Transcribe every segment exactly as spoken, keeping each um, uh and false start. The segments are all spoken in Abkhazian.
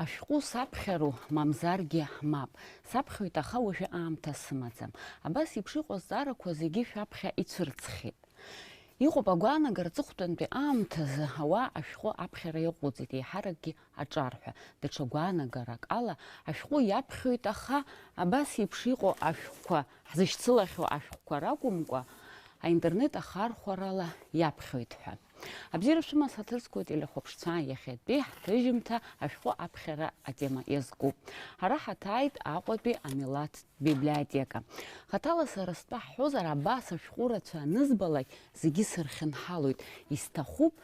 Ашәҟәы саԥхьару, мамзаргьы мап. Саԥхьоит, аха уажәы аамҭа сымаӡам. Абас еиԥш иҟоу азҵаарақәа зегьы шәаԥхьа ицәырҵхьеит. Иҟоуп агәаанагара, аҵыхәтәантәи аамҭазы ауаа ашәҟәы аԥхьара иаҟәыҵит, еиҳаракгьы аҿар ҳәа. Даҽа гәаанагарак ала, ашәҟәы иаԥхьоит, аха абас еиԥш иҟоу ашәҟәқәа, ҳзышьцылахьоу ашәҟәқәа ракәымкәа, аинтернет ахархәарала иаԥхьоит ҳәа. Абзиара шәымаз, ҳаҭыр зқәу телехәаԥшцәа, иахьатәи ҳҭыжьымҭа ашәҟәы аԥхьара атема иазкуп. Ҳара ҳаҭааит Аҟәатәи амилаҭтә библиотека. Хаҭала сара стәы ҳҳәозар, абас ашәҟәы рацәа анызбалак, зегьы сырхьынҳалоит, исҭахуп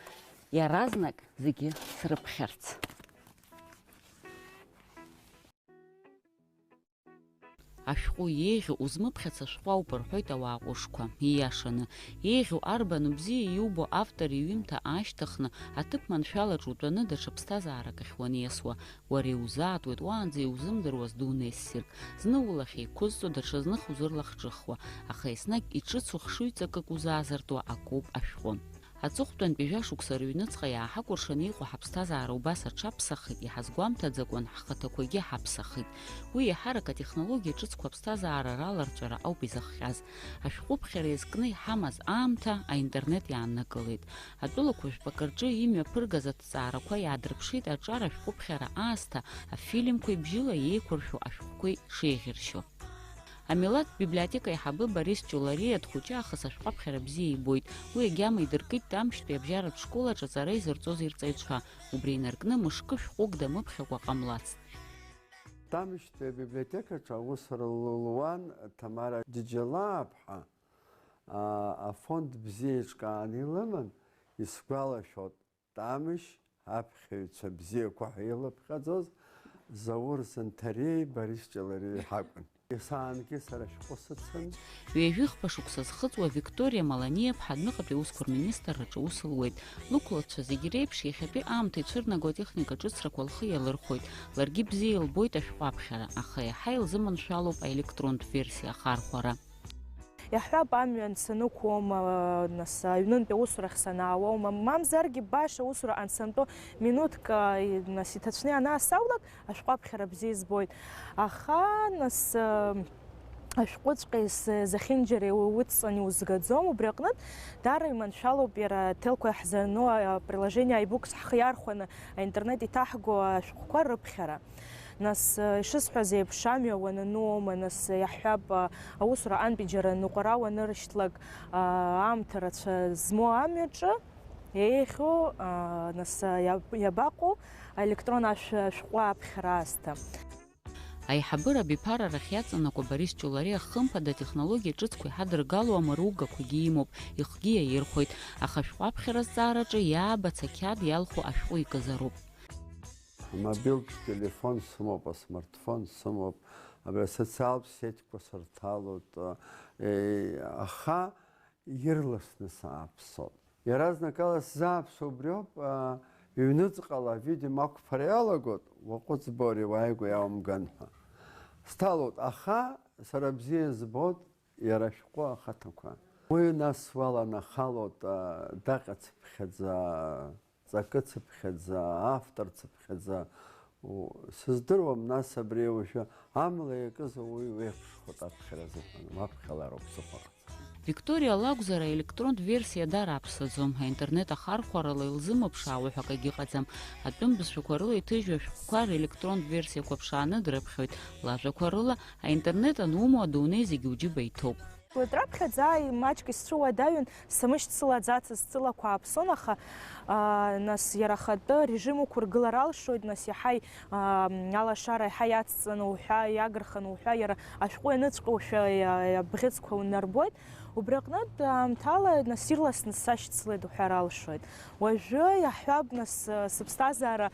иаразнак зегьы срыԥхьарц. Ашәҟәы еиӷьу узмыԥхьац ашәҟәы ауп рҳәоит ауаа ҟәышқәа. Ииашаны, еиӷьу арбану бзиа иубо автор иҩымҭа аашьҭыхны, аҭыԥ маншәалаҿ утәаны даҽа ԥсҭазаарак ахь уаниасуа, уара иузаатуеит уаанӡа иузымдыруаз дунеи ссирк, зны улахь еиқәызҵо, даҽазных узырлахҿыхуа, аха еснагь иҿыцу хшыҩҵакык узаазыртуа акоуп ашәҟәы. Аҵыхәтәантәи жәашықәса рыҩныҵҟа иааҳакәыршаны иҟоу ҳаԥсҭазаара убас аҽаԥсахит, иҳазгәамҭаӡакәан ҳхаҭақәагьы ҳаԥсахит. Уи еиҳарак атехнологиа ҿыцқәа аԥсҭазаара раларҵәара ауп изыхҟьаз. Ашәҟәыԥхьара иазкны иҳамаз аамҭа аинтернет иааннакылеит. Атәылақәа жәпакы рҿы имҩаԥыргаз аҭҵаарақәа иаадырԥшит аҿар ашәҟәыԥхьара аасҭа, афильмқәеи бжьыла иеиқәыршәу ашәҟәқәеи шеиӷьыршьо. Амилаҭтә библиотека аиҳабы Борис Ҷолариа дхәыҷы аахыс ашәҟәаԥхьара бзиа ибоит. Уи агьама идыркит Тамшьтәи абжьаратә школ аҿы аҵара изырҵоз ирҵаҩцәа. Убри инаркны мышкы шәҟәык дамыԥхьакәа ҟамлацт. Тамшьтәи абиблиотекаҿы аусура луан Ҭамара Џьаџьалаа-ԥҳа, а, афонд бзиа еиҿкааны илыман, исгәалашәоит. Тамшь аԥхьаҩцәа бзиақәа ҳәа илыԥхьаӡоз Заур Занҭариеи Борис Ҷалариеи ҳакәын. Есаангьы сара ашәҟәы сыцын. Ҩажәихԥа шықәса зхыҵуа Викториа Маланиа-ԥҳа адәныҟатәи аусқәа рминистрраҿы аус луеит. Лықәлацәа зегь реиԥш иахьатәи аамҭа ицәырнаго атехника ҿыцрақәа лхы иалырхәоит. Ларгьы бзиа илбоит ашәҟәы аԥхьара, аха иаҳа илзыманшәалоуп аелектронтә версиа ахархәара. Иаҳҳәап, амҩан санықәуоума, нас, аҩнынтәи аусурахь санаауоума, мамзаргьы баша аусураҟны сантәоу минуҭк, а, и-, нас, иҭацәны ианаасаулак, ашәҟәы аԥхьара бзиа избоит. Аха, нас, а, ашәҟәыҵәҟьа ис-, зехьынџьара иу-, уҵҵаны иузгаӡом, убри аҟнытә даара иманшәалоуп иара ҭелқәа иаҳзану, а, приложение iBooks ҳхы иархәаны аинтернет иҭаҳго ашәҟәқәа рыԥхьара. Нас, э, ишысҳәаз еиԥш, амҩа уанануоума, нас, э, иаҳҳәап, э, аусура аҟынтәи џьара ныҟәара уаныршьҭлак, э, аамҭа рацәа змоу амҩаҿы еиӷьу, э, нас, э, иаб-, иабаҟоу аелектрон ашә-, ашәҟәы аԥхьара аасҭа. Аиҳабыра абиԥарарахь иаҵанакуа Борис Ҷолариа хымԥада атехнологиа ҿыцқәа иҳадыргало амаругақәагьы имоуп, ихгьы иаирхәоит, аха ашәҟәы аԥхьара азҵаараҿы иаабац ақьаад иалху ашәҟәы икызароуп. Амобилтә телефон сымоуп, асмартфон сымоуп, абри асоциалтә сетьқәа сырҭалоит, э, аха ирласны сааԥсоуп. Иаразнакала сзааԥсо убриоуп, а, ҩныҵҟала авидео мақәԥара иалагоит, уаҟәыҵ, Бори, уааигәа иаумган ҳәа. Сҭалоит, аха сара бзиа избоит иара ашәҟәы ахаҭақәа. Уи нас уаланахалоит, а, даҟьацыԥхьаӡа, ҵакыцыԥхьаӡа, авторцыԥхьаӡа, у-, сыздыруам, нас абри уажәы амла иакыз ауаҩы уеиԥшхоит аԥхьара азыҳәан, уаԥхьалароуп сыҟаҟаҵа. Викториа лакәзар, аелектронтә версиа дара аԥсаӡом, аинтернет ахархәарала илзымԥшаауа ҳәа акагьы ыҟаӡам. Атәым бызшәақәа рыла иҭыжьу ашәҟәқәа релектронтә версиақәа ԥшааны дрыԥхьоит, лажәақәа рыла, аинтернет анумоу адунеи зегьы уџьыба иҭоуп. Уи раԥхьаӡа маҷк исцәыуадаҩын, сымышьҭ сылаӡацыз сылақәа ааԥсон, аха, аа, нас иара ахатәы режим уқәыргылар алшоит, нас иаҳа, аа, алашара иаҳа иацҵаны уҳәа, иагырханы уҳәа, иара ашәҟәы ианыҵҟьоушәа иа-, абӷьыцқәа унарбоит. Убри аҟнытә аамҭала, нас, ирласны сашьцылеит уҳәар алшоит. Уажәы иаҳҳәап, нас, сыԥсҭазаара,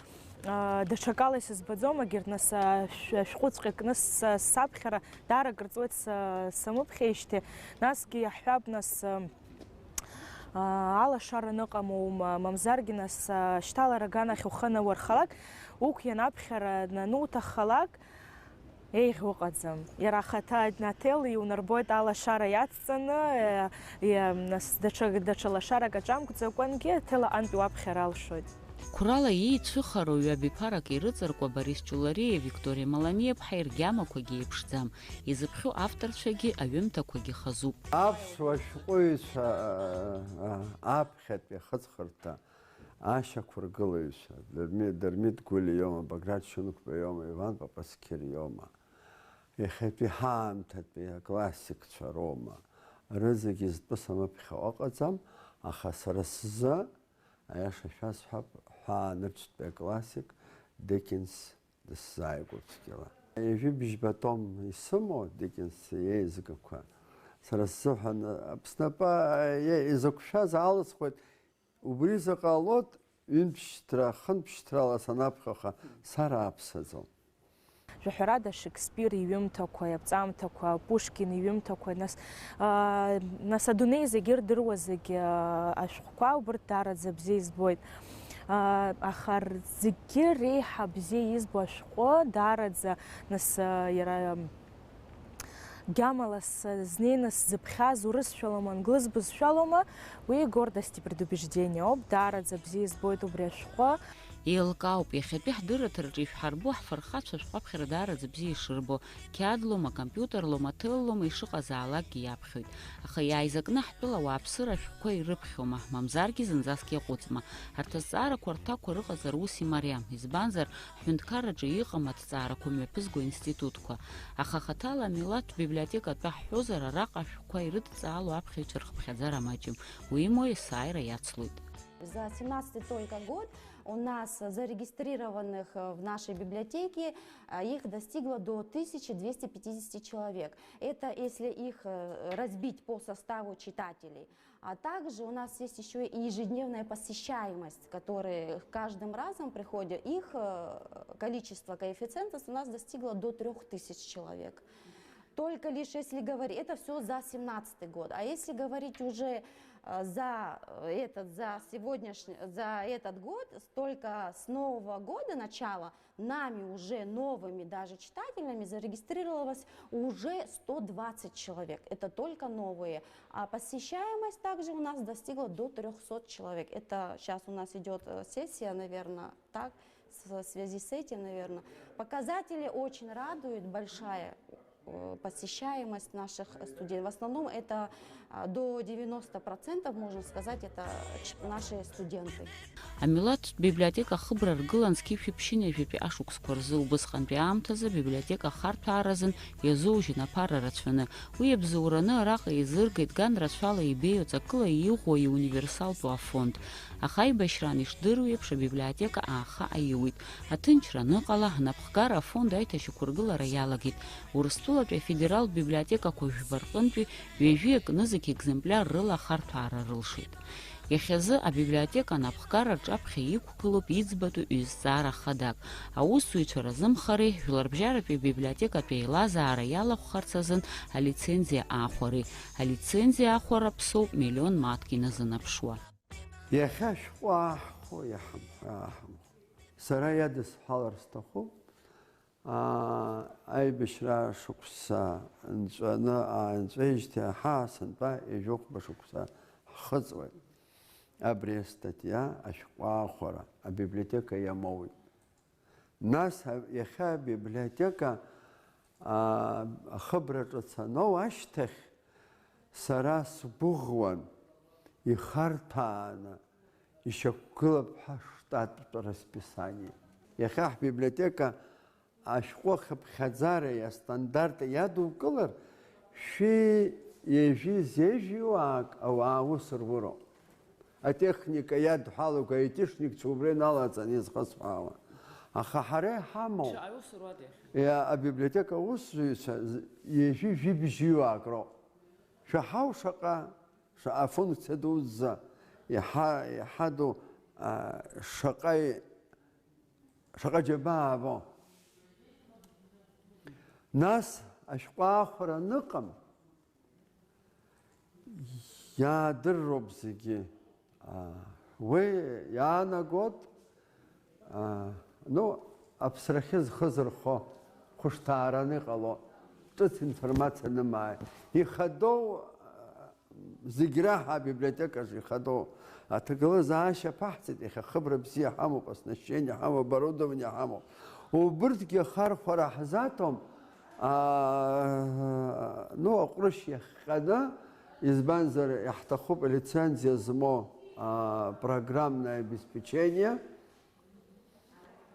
аа, даҽакала исызбаӡом, агьырҭ, нас, ашә-, ашәҟәыҵәҟьа кны са-, саԥхьара даара акыр ҵуеит са-, самыԥхьеижьҭеи. Насгьы иаҳҳәап, нас, аа, алашара аныҟамоума, мамзаргьы, нас, аа, шьҭалара аганахь ухы анауархалак, уқәиан аԥхьара нануҭаххалак, еиӷь ыҟаӡам. Иара ахаҭа аҭел иунарбоит алашара иацҵаны, е, е, нас, даҽа, даҽа лашарак аҿамкӡакәангьы аҭел аҟынтә уаԥхьар алшоит. Қәрала иеицәыхароу ҩабиԥарак ирыҵаркуа Борис Ҷулариа, Викториа Маланиаԥҳа иргьамақәагьы еиԥшӡам, изыԥхьо авторцәагьы аҩымҭақәагьы хазуп. Аԥсуа шәҟәыҩҩцәа, а, а, аԥхьатәи ахыҵхырҭа ашьақәыргылаҩцәа, Дырми-, Дырмит Гәлиа иоума, Баграт Шьынқәба иоума, Иван Папасқьыр иоума, иахьатәи ҳаамҭатәи аклассикцәа роума, рызегьы зтәы самыԥхьо ыҟаӡам, аха сара сзы, аиаша шәасҳәап, ҳәаанырцәтәи аклассик Диккенс дысзааигәоуп цәгьала. Ҩажәи бжьба том исымоу Диккенс иеизгақәа, сара сзыҳәан Аԥснапы, е-, изықәшәаз аалысхуеит, убри заҟа ҟалоит, ҩынтә шьҭра, хынтә шьҭрала санаԥхьаха, сарааԥсаӡом. Жәаҳәарада, Шекспир иҩымҭақәа, иаԥҵамҭақәа, Пушкин иҩымҭақәа, нас, аа, нас адунеи зегьы ирдыруа зегьы, аа, ашәҟәқәа убырҭ даараӡа бзиа избоит. Аа, аха р-, зегьы реиҳа бзиа избо ашәҟәы даараӡа, нас, аа, иара, ам, гьамала с-, знеины сзыԥхьаз урысшәалома, англыз бызшәалома, уи гордость и предубеждение ауп, даараӡа бзиа избоит убри ашәҟәы. Еилкаауп, иахьатәи ҳдырраҭараҿы ишәҳарбо ҳфырхацәа ашәҟәаԥхьара даараӡа бзиа ишырбо, қьаад лоума, компиутер лоума, ҭел лоума, ишыҟазаалакгьы иаԥхьоит. Аха иааизакны ҳтәыла ауааԥсыра ашәҟәқәа ирыԥхьома, мамзаргьы зынӡаск иаҟәыҵма. Арҭ азҵаарақәа рҭакқәа рыҟазар ус имариам, избанзар, ҳҳәынҭқарраҿы иҟам аҭҵаарақәа мҩаԥызго аинститутқәа. Аха хаҭала амилаҭтә библиотека атәы ҳҳәозар, араҟа ашәҟәқәа ирыдҵаало аԥхьаҩцәа рхыԥхьаӡара маҷым, уимоу есааира иацлоит. За семнадцатый только год у нас зарегистрированных, э, в нашей библиотеке, э, их достигло до тысячи двести пятидесяти человек. Это если их, э, разбить по составу читателей. А также у нас есть ещё и ежедневная посещаемость, которые каждым разом приходят, их, э, количество, коэффициент у нас достигло до трёх тысяч человек. Только лишь если говорить, это всё за семнадцатый год. А если говорить уже, э, за, э, этот, за сегодняшний, за этот год, только с нового года, начала, нами уже новыми даже читателями зарегистрировалось уже сто двадцать человек. Это только новые. А посещаемость также у нас достигла до трёхсот человек. Это щас у нас идёт, э, сессия, наверное, так? В связи с этим, наверное, показатели очень радуют, большая, э, посещаемость наших студентов. В основном это, а, до девяноста процентов, можно сказать, это ч-, наши студенты. Амилаҭтә библиотека ахыбра ргылан зқьи жәшәи ԥшьынҩажәатәи ашықәсқәа рзы. Убысҟантәи аамҭазы абиблиотека ахарҭәаара азын иазужьын аԥара рацәаны. Уи абзоураны араҟа еизыргеит ган рацәала ибеиоу ҵакыла иӷәӷәоу иуниверсалтәу афонд. Аха аибашьраан ишдыру еиԥш, абиблиотека ааха аиуит. Аҭынчра аныҟала, анапхгара афонд аиҭашьақәыргылара иалагеит. Урыстәылатәи афедералтә библиотекақәа жәба рҟынтәи ҩажәи акы нызқь екземпляр рыла ахарҭәаара рылшеит. Иахьазы абиблиотека анапхгара рҿаԥхьа иқәгылоуп иӡбатәу ҩ-зҵаара хадак. Аусзуҩцәа разымхареи, жәларбжьаратәи абиблиотекатә еилазаара иалахәхарц азын алицензиа аахәареи. Алицензиа аахәара ԥсоуп миллион мааҭк иназынаԥшуа. Иахьа ашәҟәы ааҳхәо иаҳамҳәа, ааҳамҳәа. Сара иадысҳәалар сҭахуп, аа, аибашьра шықәса нҵәаны, аа, нҵәеижьҭеи аҳа сынтәа ҩажәихәба шықәса ҳхыҵуеит. Абри астатиа ашәҟәы аахәара абиблиотека иамоуит. Нас а-, иахьа абиблиотека, аа, ахыбра ҿыц аноу ашьҭахь, сара сгәыӷуан, ихарҭәааны ишьақәгылап ҳәа штаттә расписание. Иахьа ҳбиблиотека ашәҟәы ахыԥхьаӡареи астандарти иадукылар, шәи ҩажәи зежәҩуаак ауаа аус руроуп. Атехника иадҳәалоуп, аитишникцәа убра иналаҵаны изхысҳәаауа. Аха ҳара иҳамоу, Шаҟа аус руада иахьа? Иа-, абиблиотека аусзуҩцәа з-, ҩажәи жәибжьҩуаак роуп. Шәаҳау шаҟа, шаҟа афункциа дуӡӡа, иаҳа, иаҳа ду, а, шаҟа и-, шаҟа џьабаа або. Нас ашәҟәы аахәара аныҟам, иаадырроуп зегьы. А, уи иаанагот, а, ну, аԥсрахьы зхы зырхо хәышҭаараны иҟало, ҿыц информациа анымааи. Ихадоу, а, Зегь раҳа абиблиотекаҿ ихадоу аҭагылазаашьа ԥаҳҵеит, иахьа хыбра бзиа ҳамоуп, оснащение ҳамоуп, оборудование ҳамоуп. Убырҭгьы хархәара ҳзаҭом, аа, ну, аҟәрышь иахҟьаны, избанзар, иаҳҭахуп лицензиа змоу, аа, программное обеспечение.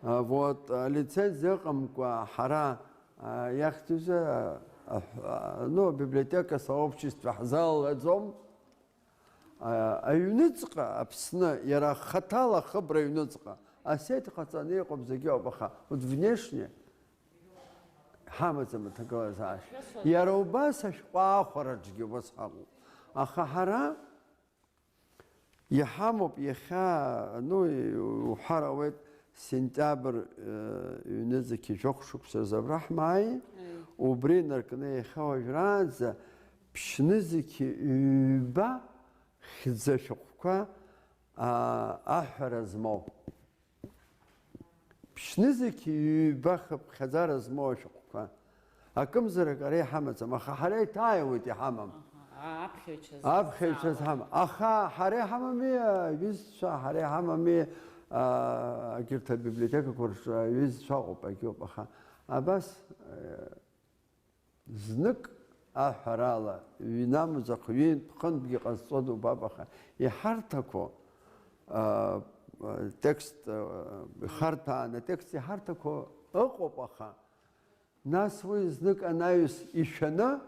А, вот, а, лицензиа ыҟамкәа ҳара, а, иахьӡузеи, а, а, ну, абиблиотека сообщество ҳзалалаӡом. А, аҩныҵҟа Аԥсны, иара хаҭала ахыбра аҩныҵҟа, асеҭ ҟаҵаны иҟоуп, зегьы ыҟоуп, аха вот внешне ҳамаӡам аҭагылазаашьа. Иара убас ашәҟәы аахәараҿгьы убас ҳаҟоуп. Аха ҳара Иҳамоуп иахьа, ну, уҳәар ауеит, сентиабр, э, ҩнызқьи жәохә шықәса рзы абра ҳмааи, Аи. Убри инаркны иахьа уажәраанӡа ԥшьнызқьи ҩба хьӡы ашәҟәқәа, а, аҳәара змоу. Ԥшьнызқь ҩба хыԥхьаӡара змоу ашәҟәқәа. Акымзарак ара иҳамаӡам, аха ҳара иҭааиуеит иҳамам. Аха, аԥхьаҩцәа Аԥхьаҩцәа зхаау. Зҳамам. Аха ҳара иҳамами, аҩызцәа, ҳара иҳамами, а, егьырҭ абиблиотекақәа рҿы аҩызцәа ыҟоуп, агьоуп, аха абас, э, Знык аҳәарала, ҩнамза хҩынтә-ԥхынтәгьы ҟазҵо дубап, аха иҳарҭақәо, а, а, текст, а, ихарҭәааны атекст иҳарҭақәо ыҟоуп, аха нас уи знык анаҩс ишәаны,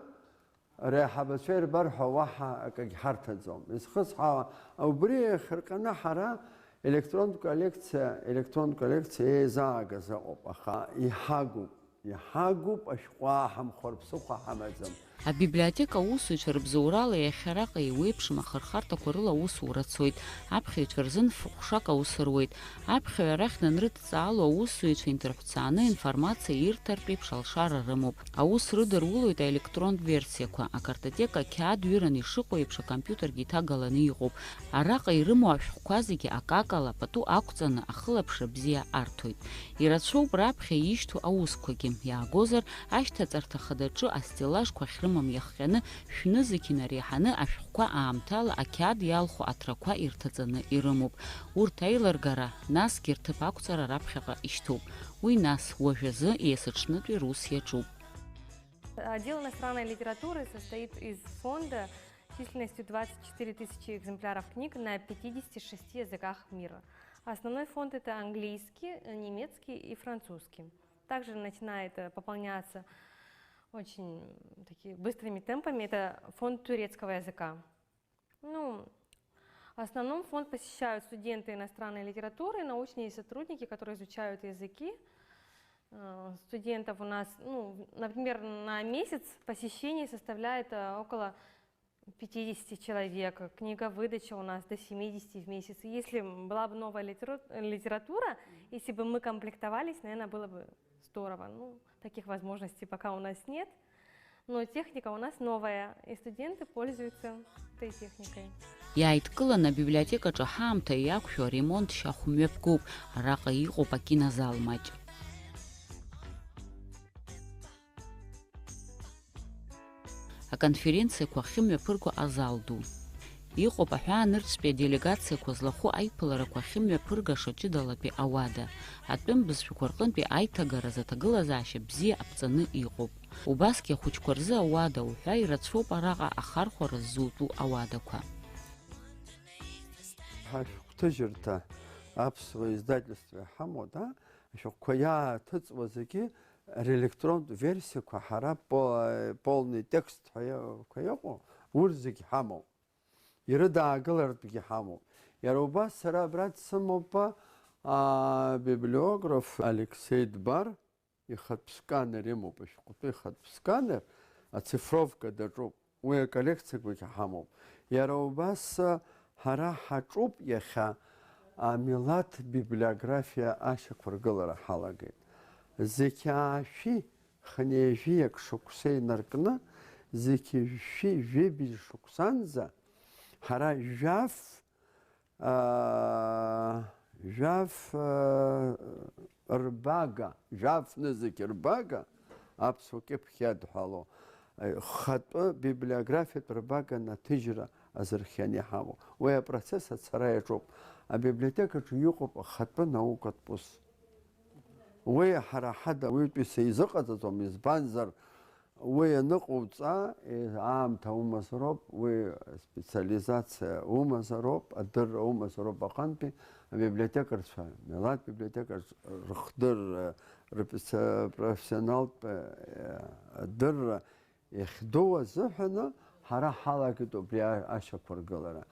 реиҳабацәа ирбар ҳәа уаҳа акагь ҳарҭаӡом. Изхысҳәаауа, убри иахырҟьаны ҳара електронтә коллекциа, електронтә коллекциа еизаагаз ыҟоуп, аха иҳагуп. Иҳагуп, ашәҟәы ааҳамхәар ԥсыхәа ҳамаӡам. Абиблиотека аусзуҩцәа рыбзоурала иахьа араҟа еиуеиԥшым ахырхарҭақәа рыла аусура цоит, аԥхьаҩцәа рзын ф-, ҟәшак аус руеит. Аԥхьаҩ арахь данрыдҵаало аусзуҩцәа инҭырҳәцааны информациа ирҭартә еиԥш алшара рымоуп. Аус рыдырулоит аелектронтә версиақәа, акартотека ақьаад ҩыран ишыҟоу еиԥш акомпиутергьы иҭагаланы иҟоуп. Араҟа ирымоу ашәҟәқәа зегьы акакала пату ақәҵаны ахылаԥшра бзиа арҭоит. Ирацәоуп раԥхьа ишьҭоу аусқәагьы, иаагозар, ашьҭаҵарҭа хадаҿы астеллажқәа ахьрымам иахҟьаны, шәнызқь инареиҳаны ашәҟәқәа аамҭала ақьаад иалху аҭрақәа ирҭаҵаны ирымоуп. Урҭ аилыргара, насгьы рҭыԥ ақәҵара раԥхьаҟа ишьҭоуп. Уи нас, уажәазы, есыҽнытәи рус иаҿуп. Отдел иностранной литературы состоит из фонда численностью двадцать четыре тысячи экземпляров книг на пятидесяти шести языках мира. Основной фонд — это английский, немецкий и французский. Также начинает, э, пополняться очень таки быстрыми темпами. Это фонд турецкого языка. Ну, в основном фонд посещают студенты иностранной литературы, научные сотрудники, которые изучают языки. Э, студентов у нас, ну, в-, например, на месяц посещений составляет, э, около пятидесяти человек. Книговыдача у нас до семидесяти в месяц. Если была бы новая литеру-, литература, если бы мы комплектовались, наверное, было бы здорово. Ну, таких возможностей пока у нас нет. Но техника у нас новая, и студенты пользуются этой техникой. Иааидкыланы абиблиотекаҿы ҳаамҭа иақәшәо аремонт шьахә мҩаԥгоуп, араҟа иҟоуп акинозал маҷ. Аконференциақәа ахьымҩаԥырго азал ду. Иҟоуп аҳәаанырцәтәи аделегациақәа злахәу аиԥыларақәа ахьымҩаԥыргаша ҷыдалатәи ауада. Атәым бызшәақәа рҟынтәи аиҭагаразы аҭагылазаашьа бзиа аԥҵаны иҟоуп. Убасгьы ахәыҷқәа рзы ауада уҳәа ирацәоуп араҟа ахархәара ззутәу ауадақәа. Ҳашәҟәҭыжьырҭа аԥсуа издательство иҳамоу, да, ашәҟәқәа иааҭыҵуа зегьы релектронтә версиақәа ҳара по-, полный текст ҳәа иа-, қәа иҟоу, урҭ зегь ҳамоуп. Ирыдаагылартәгьы ҳамоуп. Иара убас сара абра дсымоуп, а, библиограф Алексеи Дбар ихатә сканер имоуп, ашәҟәтәы ихатә сканер, ацифровка даҿуп. Уи аколлекциақәагьы ҳамоуп. Иара убас, а, ҳара ҳаҿуп иахьа амилаҭ библиографиа ашьақәыргылара ҳалагеит. Зқьи аашәи хынҩажәи акы шықәса инаркны, зқьи жәшәи жәибжь шықәсанӡа ҳара жәаф, аа, жәаф, аа, рбага, жәаф нызқь рбага, аԥсуа кьыԥхь иадҳәалоу, хатәы библиографиатә рбага наҭыжьра азырхиан иҳамоу. Уи апроцесс ацара иаҿуп. Абиблиотекаҿы иҟоуп ахатәы наукатә ус. Уи ҳара ҳада уаҩытәыҩса изыҟаҵаӡом, избанзар, уи аныҟоуҵа, е, аамҭа умазароуп, уи специализациа умазароуп, адырра умазароуп аҟынтәи абиблиотекарцәа, милаҭ библиотекаҿ рыхдырра, рпециа-, профессионалтә, е, адырра, иахьдуу азыҳәаны ҳара ҳалагеит убри а-, ашьақәыргылара.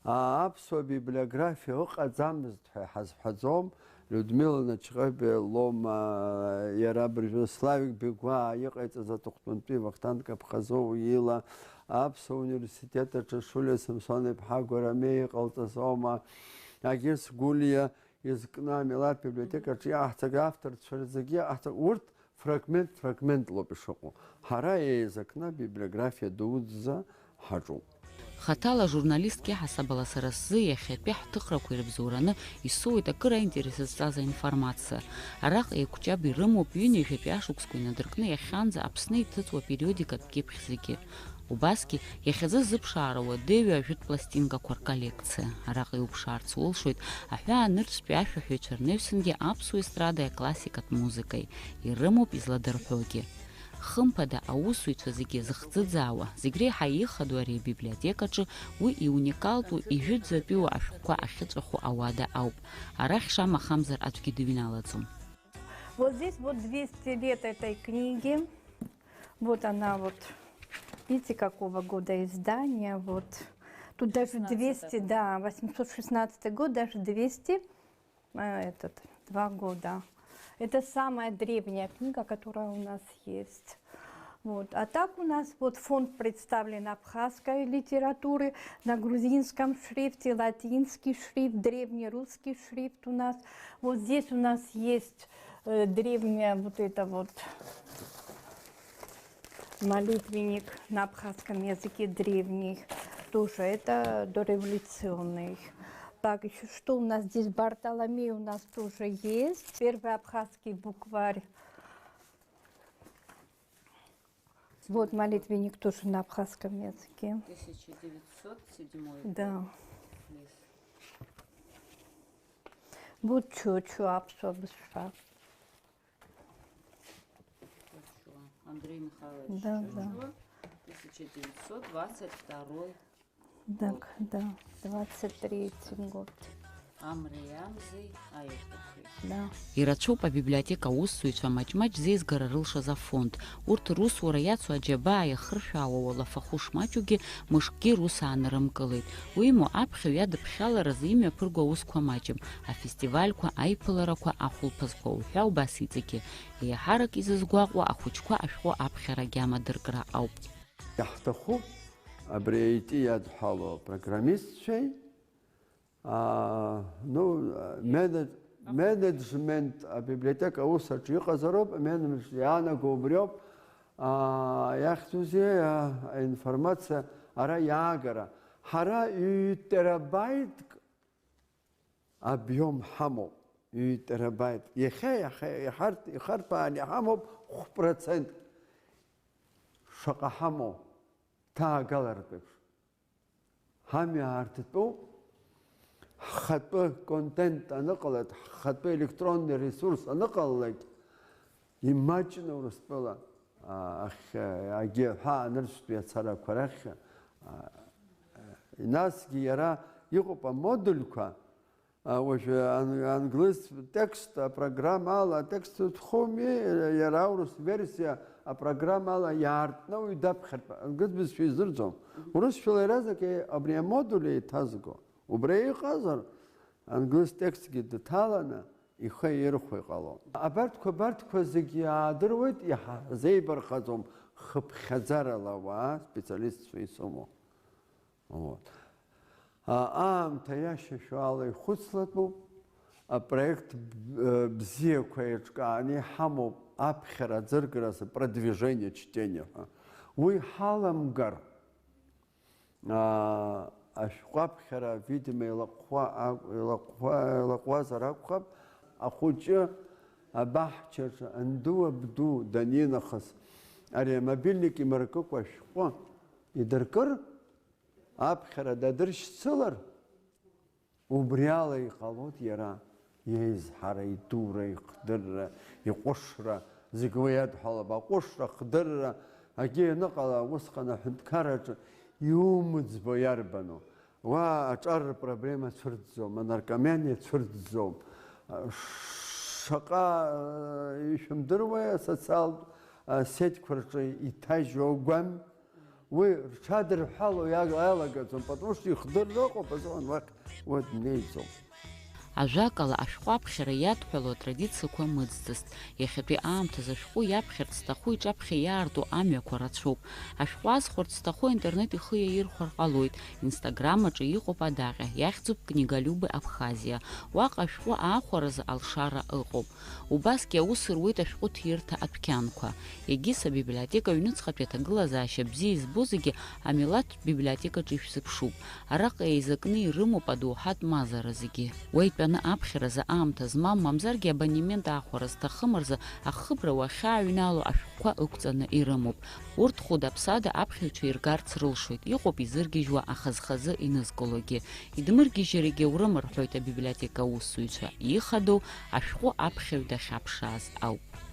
А, аԥсуа библиографиа ыҟаӡамызт ҳәа иҳазҳәаӡом. Людмила Начхабиа лоума, иара абыржәы Славик Бегәаа иҟаиҵаз аҵыхәтәантәи Вахтанг Абхазоу ила, аԥсуа университет аҿы Шулиа Самсон-иԥҳа Гәарамеи иҟалҵаз аума, Агьырс Гәлиа изкны амилаҭ библиотекаҿы иаҳҵак авторцәа рзегьы иаҳҵак, урҭ фрагмент-фрагментлоуп ишыҟоу. Ҳара еизакны абиблиографиа дуӡӡа ҳаҿуп. Хаҭала журналистк иаҳасабала сара сзы иахьатәи ҳҭыхрақәа ирыбзоураны исоуеит акыр аинтерес зҵаз аинформациа. Араҟа еиқәҷаб ирымоуп ҩынҩажәатәи ашықәсқәа инадыркны иахьанӡа Аԥсны иҭыҵуа апериодикатә кьыԥхь зегьы. Убасгьы, иахьазы зыԥшаара уадаҩу ажәытә пластинкақәа рколлекциа. Араҟа иуԥшаарц улшоит аҳәаанырцәтәи ашәаҳәаҩцәа рнаҩсангьы аԥсуа естрадаи аклассикатә музыкеи. Ирымоуп изладырҳәогьы. Хымԥада, аусуҩцәа зегьы зыхӡыӡаауа, зегь реиҳа ихадоу ари абиблиотекаҿы уи иуникалтәу, ижәытәӡатәиу ашәҟәқәа ахьыҵәаху ауада ауп. Арахь шамахамзар аӡәгьы дыҩналаӡом. Вот здесь вот двести лет этой книги. Вот она вот. Видите, какого года издания. Вот. Тут даже двести, да, восемьсот шестнадцатый год, даже двести, а, этот, два года. Это самая древняя книга, которая у нас есть. Вот. А так у нас вот фонд представлен абхазской литературы на грузинском шрифте, латинский шрифт, древний русский шрифт у нас. Вот здесь у нас есть, э, древняя вот эта вот молитвенник на абхазском языке древний. Тоже это дореволюционный. Так, еще что у нас здесь? Бартоломей у нас тоже есть. Первый абхазский букварь. Вот молитвенник тоже на абхазском языке. Тысяча девятьсот седьмой год. Да. Лист. Вот чё, чё, аԥсуа бызшәа. Чучуа. Андрей Михайлович, да, да, Чучуа, тысяча девятьсот двадцать второй. Так, да, двадцать третий год. Амреи амзеи аиқәырхеит. Да. Ирацәоуп абиблиотека аусзуҩцәа маҷ-маҷ зеизгара рылшаз афонд. Урҭ русура иацу аџьабаа иахыршәаауа уалафахәы шмаҷугьы, мышкгьы рус аанырымкылеит. Уимоу, аԥхьаҩ иадыԥхьаларазы имҩаԥырго аусқәа маҷым, афестивальқәа, аиԥыларақәа, ахәылԥазқәа уҳәа убас иҵегьы. Еиҳарак изызгәаҟуа ахәыҷқәа ашәҟәы аԥхьара агьама дыркра ауп. Иаҳҭахуп абри аити иадҳәало апрограммистцәеи, аа, ну, менеджмент абиблиотека аус аҿы иҟазароуп, аменеджмент иаанаго убриоуп, аа, иахьӡузеи, аа, аинформациа ара иаагара. Ҳара ҩ-терабаитк обиом ҳамоуп, ҩ-терабаит. Иахьа, иахьа, иҳарҭ-, ихарҭәаан иҳамоуп хә процент. Шаҟа ҳамоу, ҭаагалартә еиԥш. Ҳамҩа аарҭтәуп, ҳхатәы контент аныҟалеит, ҳхатәы електронный ресурс аныҟалалак, имаҷны Урыстәыла, а, ахь, агьи аҳәаа анырцәтәи ацарақәа рахь, а, насгьы иара иҟоуп амодульқәа, а, уажәы ан-, англыз текст апрограмма ала атекст уҭхуми, иара аурыс версиа апрограмма ала иаартны уаҩ даԥхьартә, англыз бызшәа изырӡом. Урысшәала иаразнак е-, абри амодуль еиҭазго. Убра иҟазар, англыз текстгьы дҭаланы ихы ирхәо иҟалон. Абарҭқәа, абарҭқәа зегьы аадыруеит, иаҳа-, ҳзеибархаӡом хыԥхьаӡарала ауаа, специалистцәа исымоу. Вот. А, аамҭа иашьашәала ихәыцлатәуп, апроект б-, бзиақәа еиҿкааны иҳамоуп аԥхьара аӡыргараз продвижение чтения ҳәа. Уи ҳаламгар, аа, ашәҟәы аԥхьара, видимо, илаҟәуа-, илаҟәуа-, илаҟәуазар акәхап, ахәыҷы абаҳчаҿы анду абду данинахыс, ари амобильник имыркыкәа ашәҟәы идыркыр, Аԥхьара дадыршьцылар, убриала иҟалоит иара иеизҳара, идура, ихдырра, иҟәышра, зегь уи иадҳәалоуп, аҟәышра, ахдырра, акгьы ианыҟала, усҟан аҳәынҭқарраҿы иумыӡбо иарбану? Уа аҿар рпроблема цәырҵӡом, анаркоманиа цәырҵӡом. Шаҟа, э, ишәымдыруеи асоциалтә, э, сетьқәа рҿы иҭажьу агәам? Уи рҽадырҳәало иаг-, иалагаӡом, потому что ихдырра ыҟоуп азыҳәан уахь уа днеиӡом. Ажәакала, ашәҟәы аԥхьара иадҳәало атрадициақәа мыӡӡаст. Иахьатәи аамҭазы ашәҟәы иаԥхьарц зҭаху иҿаԥхьа иаарту амҩақәа рацәоуп. Ашәҟәы азхәарц зҭаху аинтернет ихы иаирхәар ҟалоит. Инстаграм аҿы иҟоуп адаҟьа, иахьӡуп Книголюбы Абхазиа. Уаҟа ашәҟәы аахәаразы алшара ыҟоуп. Убасгьы аус руеит ашәҟәы ҭирҭа адәқьанқәа. Егьыс абиблиотека аҩныҵҟатәи аҭагылазаашьа бзиа избо зегьы амилаҭтә библиотекаҿы ишәзыԥшуп. Араҟа еизакны ирымоуп адоуҳатә мазара зегьы. Уа итәаны аԥхьаразы аамҭа змам, мамзаргьы абонемент аахәара зҭахым рзы ахыбра уахьааҩнало ашәҟәқәа ықәҵаны ирымоуп. Урҭ хәыда-ԥсада аԥхьаҩцәа иргарц рылшоит, иҟоуп изыргьежьуа ахазхазы инызкылогьы. Идмыргьежьырагьы аурым рҳәоит абиблиотека аусзуҩцәа, ихадоу ашәҟәы аԥхьаҩ дахьаԥшааз ауп.